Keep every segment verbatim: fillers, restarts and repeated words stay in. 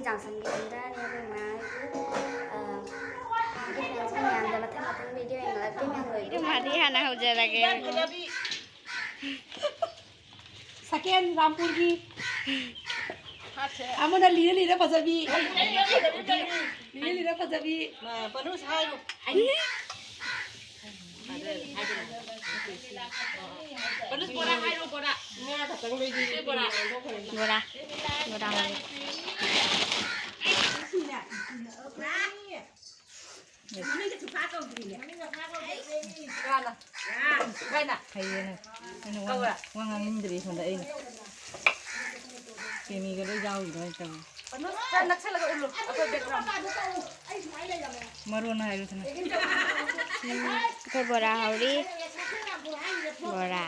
ꯆꯥꯎꯁꯟꯕꯤꯔꯝꯗ꯭ꯔꯅꯦ ꯑꯩꯈꯣꯏ ꯃꯥꯒꯤ, ꯑ, ꯃꯥꯒꯤ friends ꯃꯌꯥꯝꯗ ꯃꯊꯪ ꯃꯊꯪ video ꯌꯦꯡꯍꯜꯂꯛꯀꯦ ꯃꯌꯥꯝ ꯂꯣꯏꯕꯤꯔꯣ꯫ ꯃꯥꯗꯤ ꯍꯥꯟꯅ ꯍꯧꯖꯔꯒꯦ꯫ Second ꯔꯥꯝꯄꯨꯔꯒꯤ꯫ ꯑꯃꯅ ꯂꯤꯔ ꯂꯤꯔ ꯐꯖꯕꯤ꯫ ꯂꯤꯔ ꯂꯤꯔ ꯐꯖꯕꯤ꯫ ꯄꯅꯨꯁ ꯍꯥꯏꯔꯣ꯫ ꯄꯅꯨꯁ ꯕꯣꯔꯥ ꯍꯥꯏꯔꯣ, ꯕꯣꯔꯥ꯫ ꯕꯣꯔꯥ ꯈꯛꯇꯪ ꯂꯩꯗꯤ ꯁꯤ ꯕꯣꯔꯥ꯫ ꯕꯣꯔꯥ꯫ ꯕꯣꯔꯥ ꯍꯧꯔꯦ꯫ ꯃꯃꯤꯡꯒ ꯁꯨꯡꯐꯥ ꯀꯧꯗ꯭ꯔꯤꯅꯦ꯫ ꯀꯅꯥꯅ? ꯏꯕꯥꯏꯅ? ꯍꯩꯌꯦꯅꯦ꯫ ꯑꯩꯅ ꯋꯥ ꯀꯧꯔ? ꯋꯥ ꯉꯥꯡꯅꯤꯡꯗ꯭ꯔꯦ ꯁꯣꯝꯗ ꯑꯩꯅ꯫ ꯀꯦꯃꯤꯒ ꯂꯣꯏ ꯌꯥꯎꯔꯤꯗꯣ ꯑꯩ ꯇꯧꯔꯤ꯫ ꯈꯔ ꯅꯛꯁꯜꯂꯒ ꯎꯠꯂꯨ, ꯑꯩꯈꯣꯏ background꯫ ꯃꯔꯣꯟ ꯍꯥꯏꯔꯨꯗꯅ꯫ ꯑꯩꯈꯣꯏ ꯕꯣꯔꯥ ꯍꯧꯔꯤ꯫ ꯕꯣꯔꯥ꯫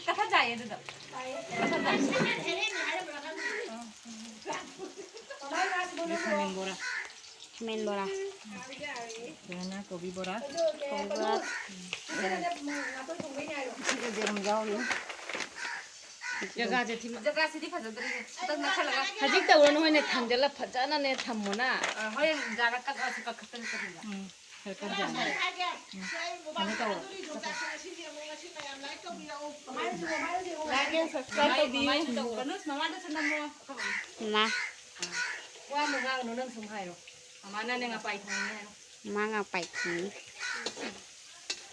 ꯀꯊꯠ ꯆꯥꯏꯌꯦ ꯑꯗꯨꯗꯣ꯫ ꯀꯊꯠ ꯆꯥꯏ꯫ ꯈꯥꯃꯦꯟ ꯕꯣꯔꯥ꯫ ꯈꯥꯃꯦꯟ ꯕꯣꯔꯥ꯫ ꯁꯤꯗꯅ ꯀꯣꯕꯤ ꯕꯣꯔꯥ꯫ ꯀꯣꯕꯤ ꯕꯣꯔꯥ꯫ ꯁꯤꯗ ꯌꯦꯔꯨꯝ ꯌꯥꯎꯔꯤ꯫ ꯖꯒꯥꯁꯦ ꯊꯤꯜꯂꯨ꯫ ꯖꯒꯥꯁꯤꯗꯤ ꯐꯖꯗ꯭ꯔꯦꯅꯦ꯫ ꯈꯤꯇꯪ ꯅꯛꯁꯜꯂꯒ꯫ ꯍꯧꯖꯤꯛ ꯇꯧꯔꯅꯨ, ꯍꯣꯏꯅꯦ, ꯊꯥꯡꯖꯜꯂ ꯐꯖꯅꯅꯦ ꯊꯝꯃꯣꯅ꯫ ꯑ, ꯍꯣꯔꯦꯟ ꯖꯥꯔ ꯀꯛꯑꯁꯨ ꯀꯛꯊꯠꯇꯅ ꯆꯠꯂꯤꯕ꯫ ꯎꯝ, ꯈꯔ ꯀꯟ ꯖꯥꯔ꯫ ꯀꯩꯅꯣ ꯇꯧꯔꯣ꯫ Like and subscribe ꯇꯧꯕꯤꯌꯨ꯫ ꯃꯃꯥꯏꯗ ꯇꯧꯔꯣ꯫ ꯀꯅꯨꯁ, ꯃꯃꯥꯗꯁꯨ ꯅꯝꯃꯣ꯫ ꯃꯥ꯫ ꯋꯥ ꯑꯃ ꯉꯥꯡꯅꯨ, ꯅꯪ ꯁꯨꯝ ꯍꯥꯏꯔꯣ꯫ ꯃꯃꯥꯅꯅꯦ ꯉꯄꯥꯏ ꯊꯣꯡꯉꯦ ꯍꯥꯏꯔꯣ꯫ ꯃꯥ ꯉꯄꯥꯏ ꯊꯣꯡꯉꯦ꯫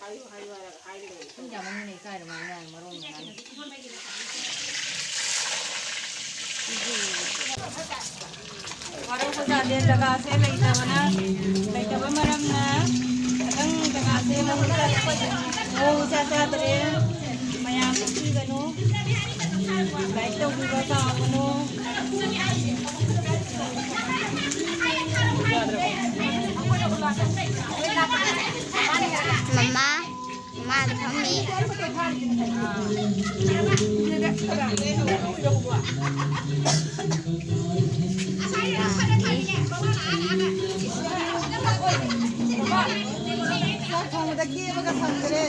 ꯍꯥꯏꯌꯨ, ꯍꯥꯏꯌꯨ ꯍꯥꯏꯔꯒ ꯍꯥꯏꯒꯗꯧꯕ꯫ ꯁꯨꯝ ꯌꯥꯝꯃꯟꯗꯅ ꯏꯀꯥꯏꯔ ꯃꯥꯜꯂꯦ, ꯃꯔꯣꯟ ꯃꯌꯥꯝ꯫ ꯋꯥꯔꯧꯕ ꯌꯥꯗꯦ, ꯖꯒꯥꯁꯦ ꯂꯩꯇꯕꯅ, ꯂꯩꯇꯕ ꯃꯔꯝꯅ ꯈꯤꯇꯪ ꯖꯒꯥꯁꯦ ꯃꯑꯣꯡ ꯆꯥ-, ꯃꯑꯣꯡ ꯏꯆꯥ ꯆꯥꯗ꯭ꯔꯦ꯫ ꯃꯌꯥꯝ ꯎꯠꯄꯤꯒꯅꯨ꯫ Like ꯇꯧꯕꯤꯕ ꯀꯥꯎꯒꯅꯨ꯫ ꯃꯃꯥ, ꯃꯃꯥꯗ ꯐꯝꯃꯤ꯫ ꯆꯥꯛ ꯊꯣꯡꯕꯗ ꯀꯦꯕꯒ ꯁꯪꯗ꯭ꯔꯦ꯫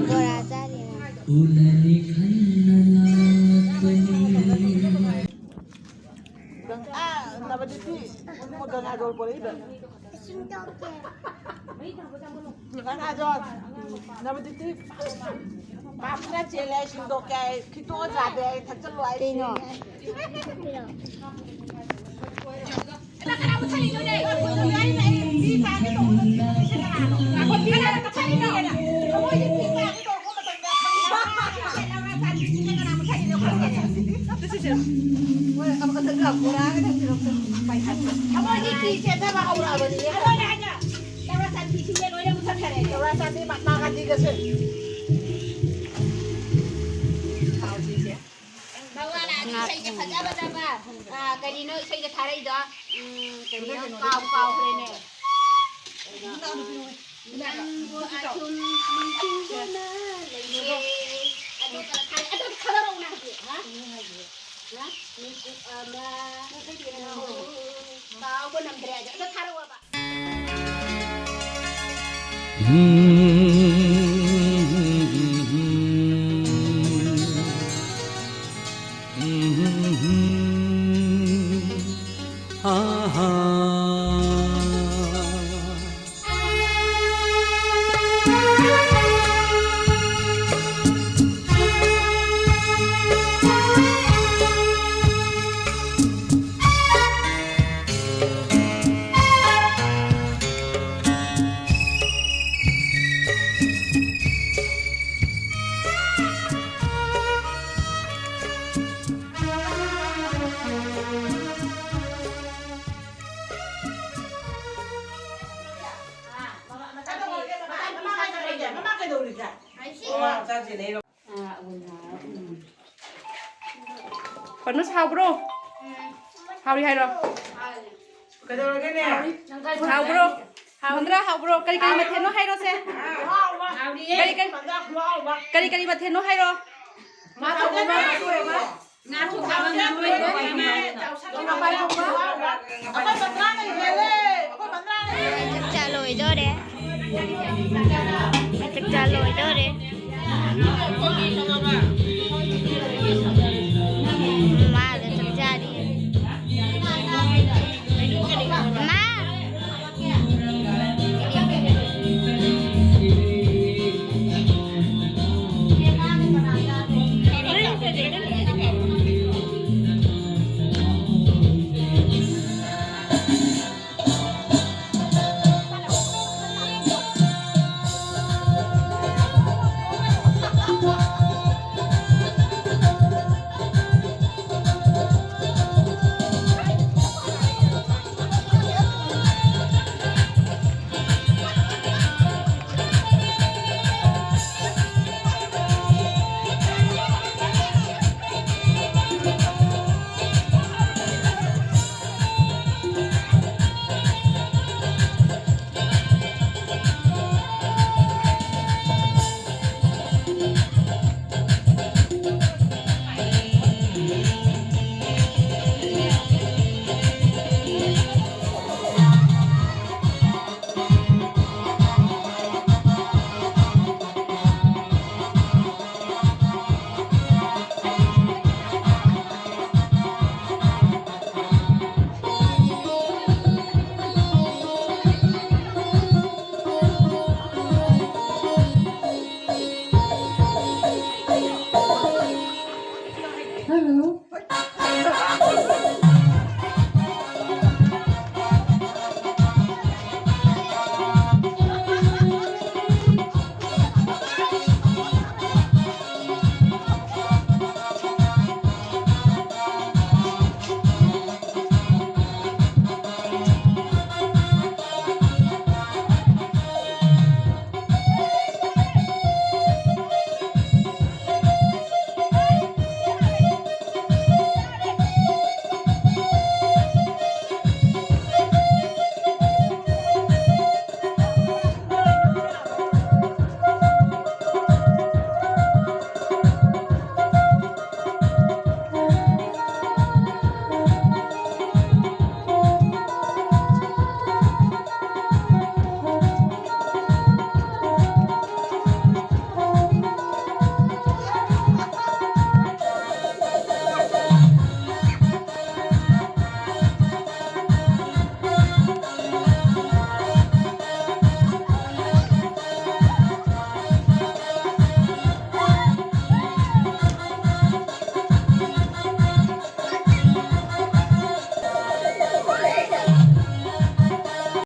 ꯕꯣꯔꯥ ꯆꯥꯔꯤꯔꯣ? ꯅꯕꯗꯤꯇꯤ, ꯒꯪꯒꯥꯖꯣꯜ ꯄꯣꯔꯛꯏꯕ꯫ ꯒꯪꯒꯥꯖꯣꯜ, ꯅꯕꯗꯤꯇꯤ ꯄꯥꯞꯅ ꯆꯦꯜꯂꯦ, ꯁꯤꯡꯗꯣꯛꯀꯦ ꯍꯥꯏ, ꯈꯤꯇꯣꯛꯑ ꯆꯥꯗꯦ ꯍꯥꯏ, ꯊꯛꯆꯜꯂꯣ ꯍꯥꯏ꯫ ꯀꯩꯅꯣ? ꯃꯋꯥ ꯂꯥꯛꯑꯗꯤ ꯏꯁꯩꯁꯦ ꯐꯖ ꯐꯖꯕ, ꯑ, ꯀꯔꯤꯅꯣ ꯏꯁꯩꯗ ꯊꯥꯔꯛꯏꯗꯣ? ꯎꯝ, ꯀꯔꯤꯅꯣ? ꯀꯥꯎ ꯀꯥꯎꯈ꯭ꯔꯦꯅꯦ꯫ ꯅꯪꯕꯨ ꯑꯁꯨꯝ ꯅꯤꯡꯁꯤꯡꯗꯨꯅ ꯂꯩꯔꯦ꯫ ꯑꯗꯨ ꯈꯔ ꯊꯥꯔꯛ-, ꯑꯗꯨ ꯊꯥꯗꯔꯛꯎꯅ ꯍꯧꯖꯤꯛ, ꯍꯥ? ꯍꯥ? ꯃꯤꯀꯨꯞ ꯑꯃ ꯀꯥꯎꯕ ꯅꯝꯗ꯭ꯔꯦ ꯍꯥꯏꯗꯣ꯫ ꯑꯗꯨ ꯊꯥꯔꯛꯑꯣꯕ꯫ ꯄꯅꯨꯁ, ꯍꯥꯎꯕ꯭ꯔꯣ? ꯍꯥꯎꯔꯤ? ꯀꯩꯗꯧꯔꯒꯦꯅꯦ? ꯍꯥꯎꯕ꯭ꯔꯣ? ꯍꯥꯎꯗ꯭ꯔꯥ? ꯍꯥꯎꯕ꯭ꯔꯣ? ꯀꯔꯤ ꯀꯔꯤ ꯃꯊꯦꯜꯅꯣ ꯍꯥꯏꯔꯣꯁꯦ꯫ ꯀꯔꯤ ꯀꯔꯤ, ꯀꯔꯤ ꯀꯔꯤ ꯃꯊꯦꯜꯅꯣ ꯍꯥꯏꯔꯣ꯫ ꯆꯥꯛ ꯆꯥ ꯂꯣꯏꯗꯣꯔꯦ꯫ ꯆꯥꯛ ꯆꯥ ꯂꯣꯏꯗꯣꯔꯦ꯫